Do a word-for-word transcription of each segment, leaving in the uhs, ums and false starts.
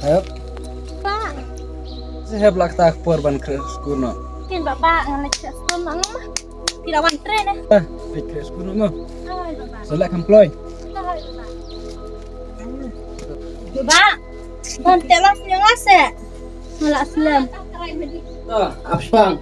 Hep. Ba. Sa hep la kata ka por ban khreh skul noh. Kin ba ba ngan leit khreh skul noh noh ma. Phi la wan trei ne. Ah, phi khreh skul noh ma. Hoi ba ba. Sa leh kam kloi. Hoi ba ba. Ba ba. Ban te las nyang ase. Nga la slem. Ah, ap shipang.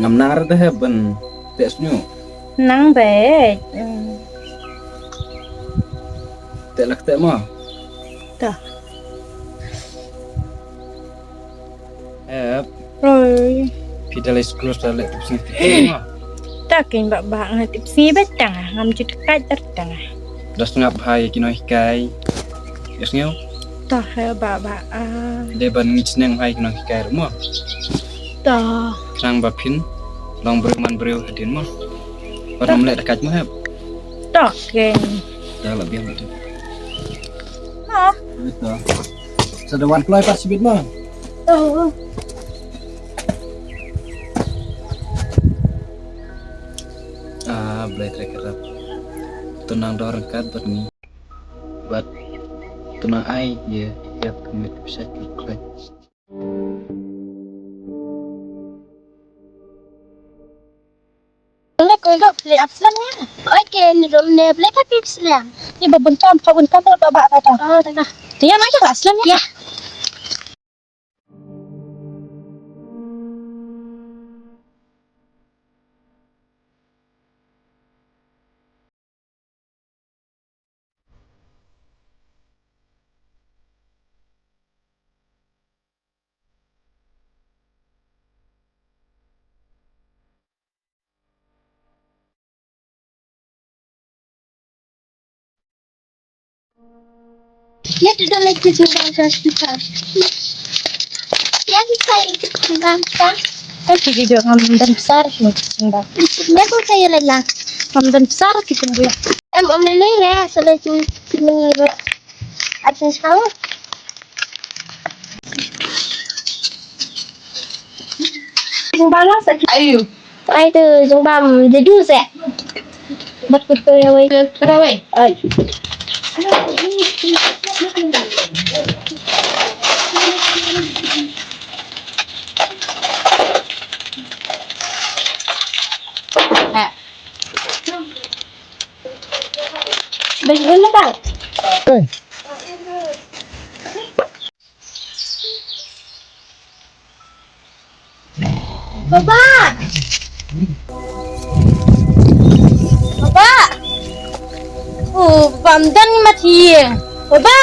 Ngam nang re te hep ban teh sñiuh. Nang beit. Hmm. Teh lak teh mo. Ta. Hep. Oi. Phi da leit skul sa leh tipsngi tipsngi mo. Ta kin ba ba nga tipsngi beit tang ah, ngam ju tkat ar tang ah. Da sngap bha ïa ki nonghikai. Ïa sngew. Ta he ba ba ah. Dei ban ngi sneng bha ïa ki nonghikai ruh mo. Ta. Khnang ba phin long briew man briew hadien mo. Ba ngam leh da kat mo hep. Ta kin. Da la biang hadien. Ha. Ito. Sa da wan kloi pat shibit mo. Oh. Ah, Blei Trai Kyrap. To nang dor ryngkat bad ngi. Bad to nang ai ïa ïa ka met pisa ki kloi. Ble koi dok ble ap slem ya. Oi ke ni dom ne ble ka pip slem. Ni ba buntam ka buntam ba ba ka ta. Oh, ta ka. Dia mai ka slem ya. Ïa tu dah lagi tu bang ka tu ka. Ïa tu kai tu bang ka. Ai ki video ngam dan besar ki tu bang. Ïa tu kai la la. Ngam dan besar ki tu bang. Em om le le ya sala tu tu. Atin sekarang. Ayu. Ai tu jingbam jeju se. Bat kut kut ya wei. Kut kut ya wei. Ai. Ha. Bang, bang, bang. Oi. Baba! Baba! Oh, Baba, ym don mat hi. Baba!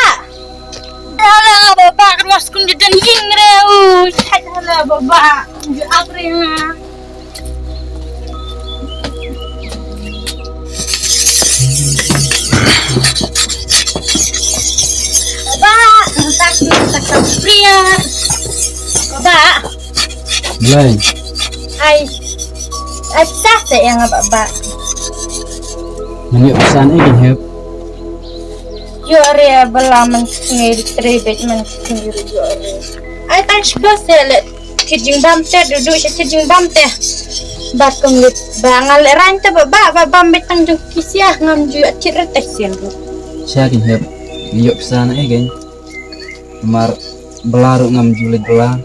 Hala, Baba, ka ruh skum ju don ïing re. Oh, shait hala, Baba. Ju ap re nga. Baba, tak tak tak pria. Baba. Blei. Ai. Ai sa sa ïa nga Baba. Ngan ïoh pisa ne kin hep. Ïoh re bala man sngi tre bet man sngi ïoh re. Ai tang shibun se le. Ki jingbam te, dudu sha ki jingbam te. Ba kum lit ba nga le rang te ba ba ba bam bet tang jong ki sia ngam ju atit re te sien ru. Sha kin hep. Ïoh pisa na e gen. Mar bela ru ngam ju leit bela.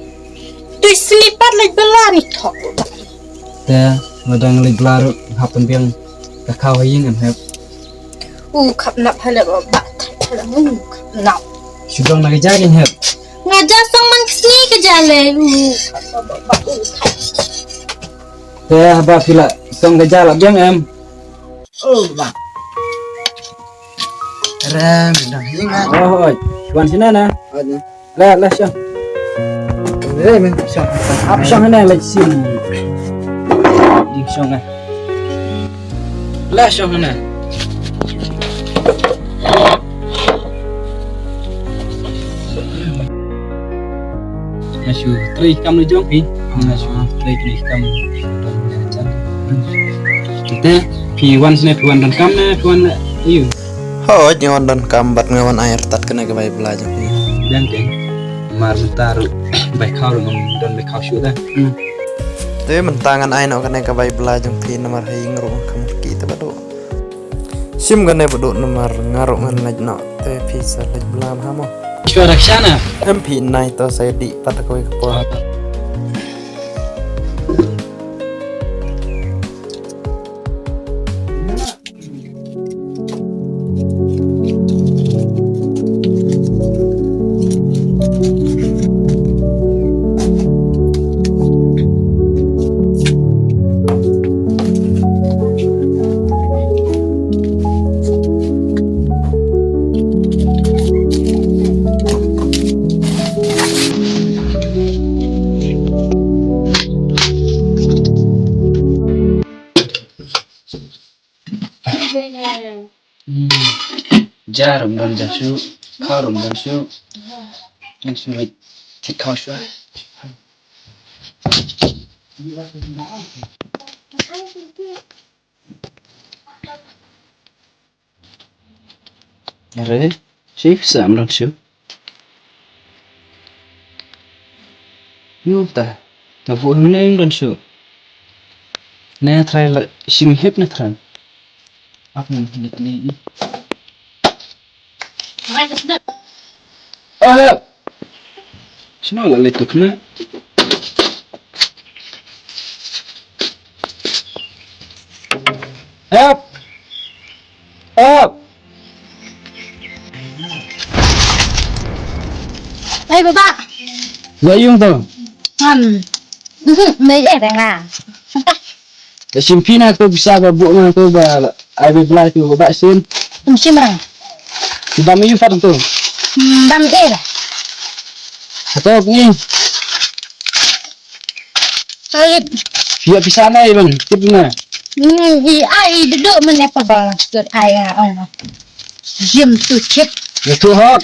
Tu slipat leit bela ni thok. Te madang leit bela ru hap pynbiang ka khaw ha ïing em hep. U khap nap hala ba ba hala mu khap nap. Shu dong na ka ja kin hep. Nga ja song man ka sngi ka ja le. U khap ba ba ba u khap. Te haba phi la song ka ja la biang em. Oh ba. Ram dang ïing ah. Oh oi. Wan sini na. Oi na. La la shong. Re men shong. Ap shong na la sim. Ding shong na. La shong na. Nga shu trei kam le jong phi. Nga shu trei kam. Te Phi wan sne, phi wan donkam ne phi wan la ïu? Hooid, nga wan donkam bad nga wan ai artat kane ka bai bla jong phi. Dang dang. Mar mynta ruh bai khaw ruh ngam don bai khaw shuh da. Hmm. Te mynta ngan ai noh kane ka bai bla jong phi namar ha ïing ruh kham ki te ba duh. Shim kane ba duh namar nga ruh ngan leit noh te phi sa leit bla bha mo. Shuwa da kshana. Em phi nai to sa dih pat kawei ka por. Hmm. Ja ruh ym don ja shuh, khaw ruh ym don shuh. Ngan shu leit thied khaw shuwa. Are, shi pisa ym don shuh. Ngi ta, ta buh hynne ym don shuh. Ne trai la shim hip ne trai. Ap ne ne ne. Oh, hep. Shino la leit tu kena. Hep. Hep. Ai baba. La ïung tu. Ham. Me eh nga. Ka shim phi na tu pisa ba buh nga tu ba ai ba bla tu ba shim. Ym shim rang. Ba me ïu fat tu. Hmm, ba me eh. Ka tu ni. Ai. Ïa pisa na i ban tip na. Hmm, i ai duduk mana pa ba stud ai ah. Jim tu chip. Ya tu hok.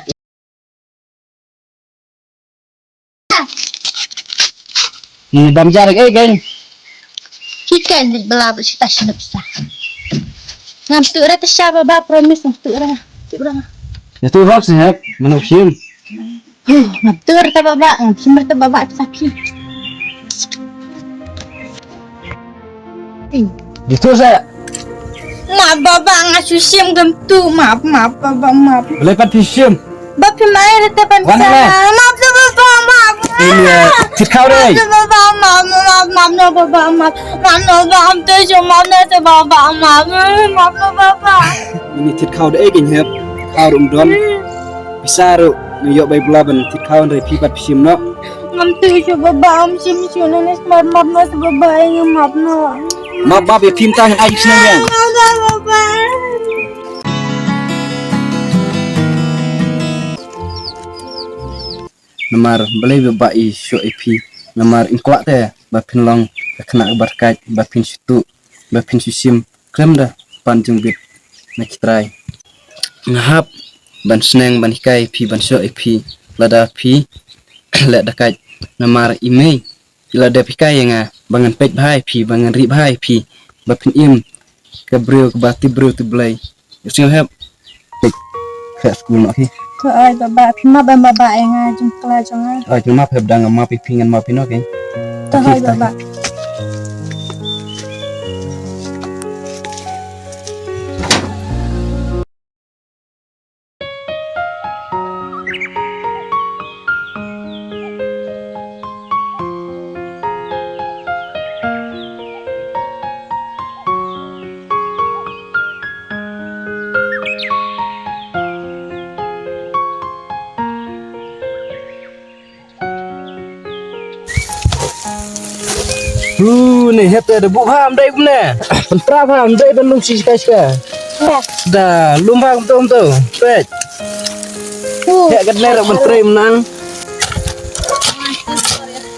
Hmm, bam jar eh kan. Ki kan bla ba sita shinap sa. Ngam tu ra ta sha baba, promise ngam tu ra. Tu ra. Ya tu hok sih hep, mano shim. Huh, ngam tu ra ta baba, ngam shim ra ta baba ta saki. Gitu sa. Map baba, nga shu shim gam tu, map, map baba, map. Balei pat phi shim? Ba phi mai ra te ban. Wan sa. Map tu baba, map. Ini, eh, thied khaw dei. Map tu baba, map, map, map no baba, map. Map no baba, am tu shu map no te baba, map. Map no baba. Ini thied khaw dei, eh, gin hep. Khaw ruh ym don. Pisa ruh, ngi ïoh bai bla ban thied khaw hynrei phi pat phi shim noh. Ngam tu shuh baba, ngam shim shuh, nane smart map noh sa baba, ngam map noh. Map, map ïa phi mynta, ai sngewbha. Baba, baba. Namar balei baba i shuh ïa phi, namar in kwah te ba phin long ka khynnah ka barkat, ba phin shu tuh, ba phin shu shim khlem da pan jingbit na ki trai. Nga hap ban sneng ban hikai ïa phi ban shuh ïa phi lada phi leh da kait namar i mei i la dep hikai ïa nga ba ngan peit bha ïa phi ba ngan ri bha ïa phi ba phin im ka briew kaba tip briew tip Blei. Ïa sngew hep. Peit ka skul noh hi. To ai baba, phi map em baba ïa nga jong kla jong nga. Ai phi map hep dang map ïa phi ngan map ïa no ke. To ai baba. Hu, ne hep te da buh ha, ym dei kumne. Pyntrap ha, ym dei ban lum shi shika shika. Da lum ha kumto kumto. Peit. Hu. Hep katne rak ban trei mynnan.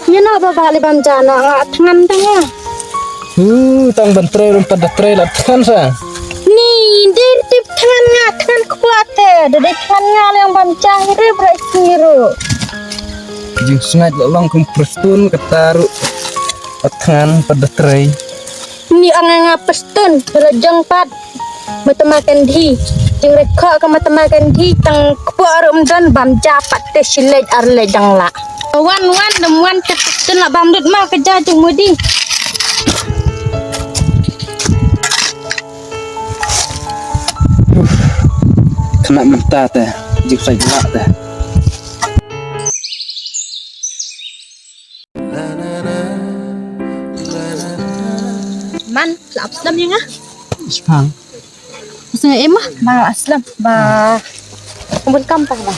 Ïa no baba lei bam ja noh nga thngan tang ïa. Hu, tang ban trei ruh pat da trei la thngan sa. Ni, dei tip thngan nga thngan kwah te, da dei thngan nga lei bam ja hi re bra i ruh. Jingsngaid la long kum prestone kata ruh. Thngan pat da trei. Ni ong nga pestun, la jong pat. Mahatma Gandhi. Jingrekha ka Mahatma Gandhi, tang kpoh ruh ym don, bam ja pat te shi leit ar leit dang lah. Wan, wan, dam wan te pestun la bam lut ma ka ja jong Modi. Kena mynta te, jingshai lah te. Man, la ap slem ïa nga. Shipang. Masa nga em ah, ba la ap slem. Ba. Kumbul kam pang ba.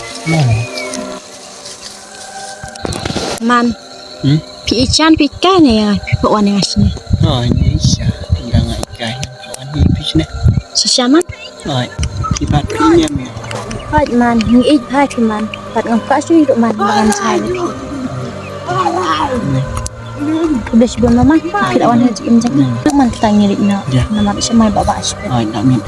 Man. Hmm? Phi ïeit shisha, phi ïeit kai ne ïa nga, phi wan ïa nga shane. Oh, ïeit shisha. Phi dang ïeit kai, phi wan ïa phi shane. Shisha man. Oi, phi bat phi ñiam ïa. Oi man, ngi ïeit bha phi man. Bad ngam kwah shuh ruh man, ba ngan shai ïa phi. Khublei shibun mama, phi la wan ha jingim jong nga. Ruh man kita ngi leit noh. Namar sha mai baba shuh. Oi, da mih.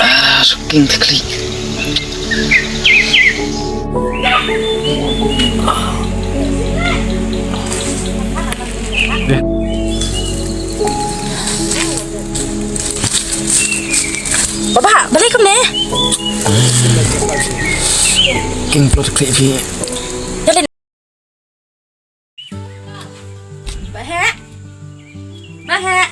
Ah, suking teklik. Baba, balik kumne. King plot klik phi. Ba heh. Ba heh.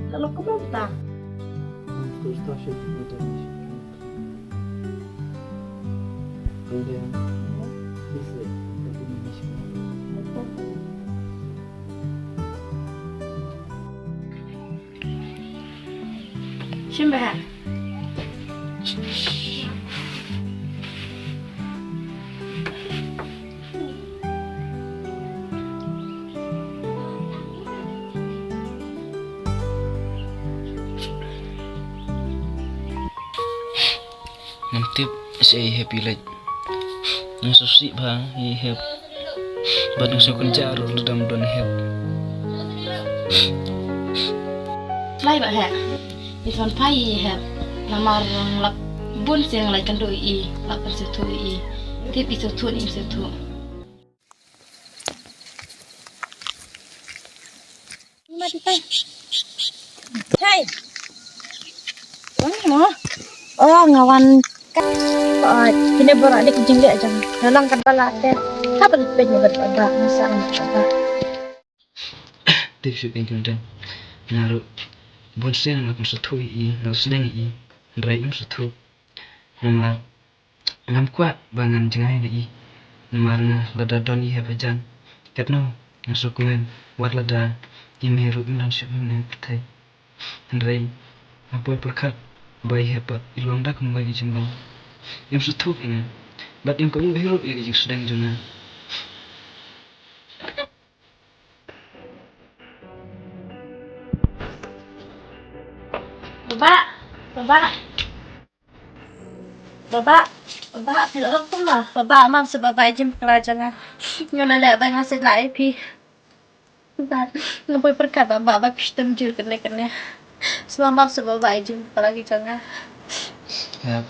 Lalu ke mana? Terus tak sih. Shim bha. Ngam tip shaei hep i leit. Nga sngewsih bha i hep. Bad nga sngewkynjah ruh lada ym don hep. Lai ba hep. I son phai i hep. Namar lak bun sien lai kynduh i, lak pynsngewthuh i. Tip i sngewthuh ne im sngewthuh. Hey. Wan mo? Oh, nga wan ka. Oh, kine baroh dei ki jingleh jong nga. Nga long katba lah te. Haba peit ne bad ba, ba, nga sa wan katba. Dei shu peit kynta. Nga ruh bun sien nga khlem sngewthuh ïa i, nga sdang ïa i. Hynrei im sngewthuh. Namar ngam kwah ba ngan jngai na i. Namar nga lada don i hep hajan, katno nga sngewkmen, wat lada i mei ruh im don shuh ha kane ka pyrthei. Hynrei nga poi pyrkhat ba i hep pat i long da kumba i jinglong. Im sngewthuh ïa nga bad im kohnguh hi ruh ïa ka jingsdang jong nga. Baba, baba. Baba, baba, phi la ong kumno? Baba, map seh baba, i jingpakla jong nga. Nga la leh ba nga sngewsih ïa phi. Baba, nga poi pyrkhat baba, ba phi sdang jur kane kane. Sngewbha map seh baba, i jingpakla jong nga. Hep.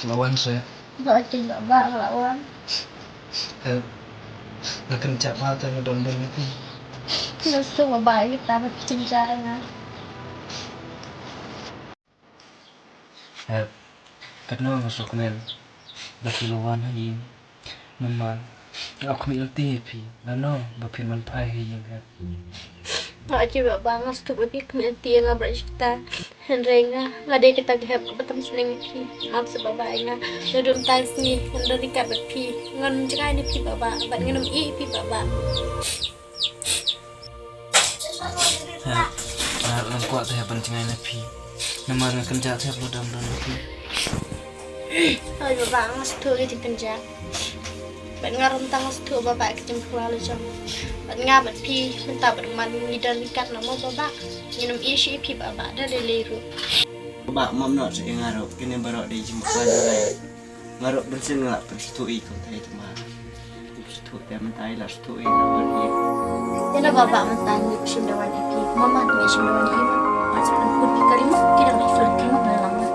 La wan seh. Ba jing baba, la wan. Hep. Nga kynjah bha te nga don bad phi. Nga sngewbha baba, ïa kata ba phi kynjah ïa nga. Hep, katno nga sngewkmen ba phi la wan ha ïing. Namar nga khmih lynti ïa phi, lano ba phin wan phai ha ïing, hep. Nga ïeit baba, nga sngewthuh ba phi khmih lynti ïa nga bad ïa kita. Hynrei nga, nga dei kata ka hep kaba tam sneng ïa phi. Map seh baba ïa nga. Naduh mynta ka sngi ngan don ryngkat bad phi. Ngan jngai na phi baba, bad ngan ym ïeh ïa phi baba. Hep, nga ruh ngam kwah te hep ban jngai na phi. Namar nga kynjah te hep lada ym don phi. Oi baba, nga sngewthuh ïa ka jingkynjah. Bad nga ruh mynta nga sngewthuh Bah Bah ka jingbakla la jong. Bad nga bad phi mynta bad u man ngi don ryngkat noh mo Bah Bah. Ngin ym ïeh shuh ïa phi Bah Bah da lei lei ruh. Bah Bah, mom noh seh ïa nga ruh, kine baroh dei jingbakla jong nga. Nga ruh bunsien nga la pynsngewthuh ïa i kumta i tymmen. Pynsngewthuh te mynta i la sngewthuh ïa nga ruh. Te na Bah Bah mynta ngi shim dawai na phi. Mama ngi shim dawai na i ma. Nga sa pynkut phi kali ma. Ki dang dei phi kali ma na lang ma.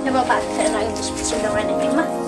Na Bah Bah te na ngi shim dawai na i ma.